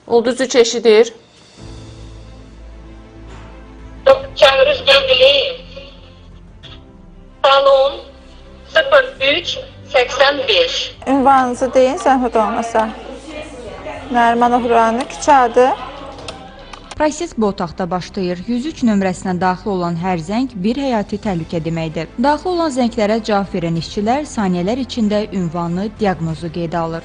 Ulduz 3 eşidir. Çağırış qəbul eləyin. Talon 03 85. Ünvanınızı deyin, zəhmət olmasa. Nərimanov rayonu, küçə adı. Proses bu otaqda başlayır. 103 nömrəsinə daxil olan hər zəng bir həyati təhlükə deməkdir. Daxil olan zənglərə cavab verən işçilər saniyələr içində ünvanı, diaqnozu qeydə alır.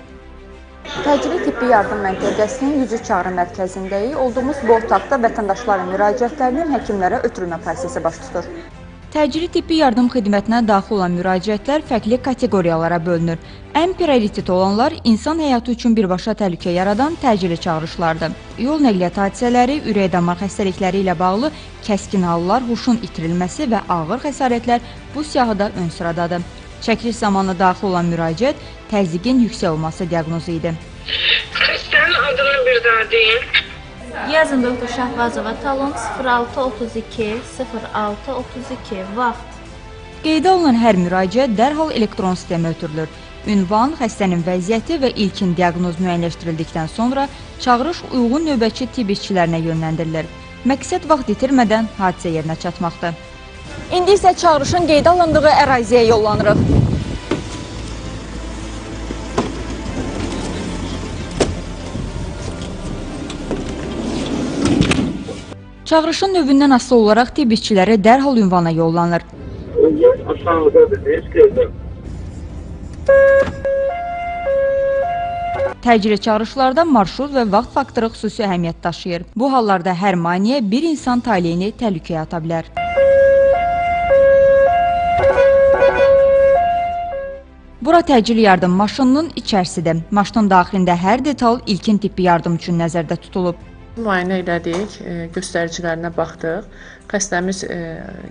Təcili tibbi yardım məntəqəsinin 103 çağrı mərkəzindəyik. Olduğumuz bu otaqda vətəndaşların müraciətlərinin həkimlərə ötürülmə prosesi baş tutur. Təcili tibbi yardım xidmətinə daxil olan müraciətlər fərqli kateqoriyalara bölünür. Ən prioritet olanlar insan həyatı üçün birbaşa təhlükə yaradan təcili çağırışlardır. Yol nəqliyyat hadisələri, ürək-damar xəstəlikləri ilə bağlı kəskin hallar, huşun itirilməsi və ağır xəsarətlər bu siyahıda ön sıradadır. Çəkiliş zamanı daxil olan müraciət təzyiqin yüksək olması diaqnozu idi. Xəstənin adını bir daha deyin. Yazın doktor Şahbazova, talon 06 32 06 32, vaxt. Qeydə alınan hər müraciət dərhal elektron sistemə ötürülür. Ünvan, xəstənin vəziyyəti və ilkin diaqnoz müəyyənləşdirildikdən sonra çağırış uyğun növbətçi tibb işçilərinə yönləndirilir. Məqsəd vaxt itirmədən hadisə yerinə çatmaqdır. İndi isə çağırışın qeydə alındığı əraziyə yollanırıq. Çağırışın növündən asılı olaraq tibb işçiləri dərhal ünvana yollanır. Aşağıdadır, heç gözüm. Təcili çağırışlarda marşrut və vaxt faktoru xüsusi əhəmiyyət daşıyır. Bu hallarda hər maneə bir insan taleyini təhlükəyə ata bilər. Bura təcili yardım maşınının içərisidir. Maşının daxilində hər detal ilkin tibbi yardım üçün nəzərdə tutulub. Müayinə elədik, göstəricilərinə baxdıq. Xəstəmiz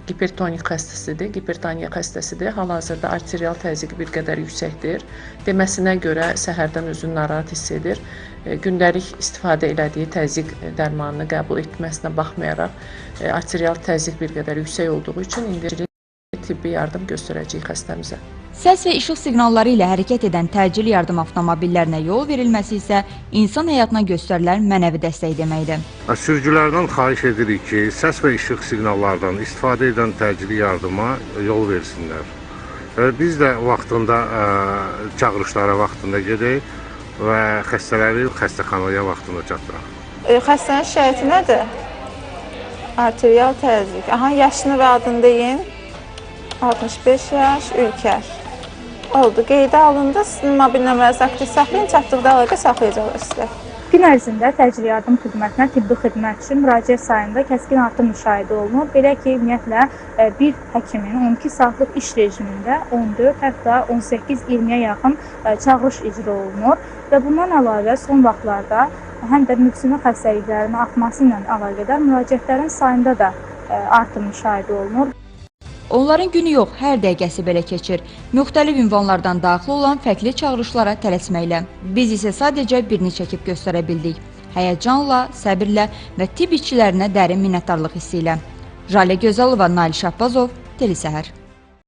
gipertonik xəstəsidir, gipertoniya xəstəsidir. Hal-hazırda arterial təzyiqi bir qədər yüksəkdir. Deməsinə görə səhərdən özünü narahat hiss edir. Gündəlik istifadə elədiyi təzyiq dərmanını qəbul etməsinə baxmayaraq, arterial təzyiq bir qədər yüksək olduğu üçün indi tibbi yardım göstərəcəyik xəstəmizə. Səs və işıq siqnalları ilə hərəkət edən təcili yardım avtomobillərinə yol verilməsi isə insan həyatına göstərilən mənəvi dəstək deməkdir. Sürücülərdən xahiş edirik ki, səs və işıq siqnallardan istifadə edən təcili yardıma yol versinlər. Biz də vaxtında çağırışlara vaxtında gedək və xəstələri xəstəxanaya vaxtında çatdıraq. Xəstənin şikayəti nədir? Arterial təzyiq. Aha, yaşını və adını deyin. 65 yaş, Ülker. Oldu, qeydə alındı. Sizin mobil nömrənizi aktiv saxlayın, çatdıqda əlaqə saxlayacaqlar sizə. Gün ərzində təcili yardım xidmətinə tibbi xidmət üçün müraciət sayında kəskin artım müşahidə olunur. Belə ki, ümumiyyətlə bir həkimin 12 saatlıq iş rejimində 14, hətta 18-20-yə yaxın çağırış icra olunur və bundan əlavə son vaxtlarda həm də mövsümi xəstəliklərin artması ilə əlaqədar müraciətlərin sayında da artım müşahidə olunur. Onların günü yox, hər dəqiqəsi belə keçir. Müxtəlif ünvanlardan daxil olan fərqli çağırışlara tələsməklə. Biz isə sadəcə birini çəkib göstərə bildik. Həyəcanla, səbirlə və tibb işçilərinə dərin minnətdarlıq hissi ilə. Jalə Gözəlova, Nail Şahbazov, Telesəhər.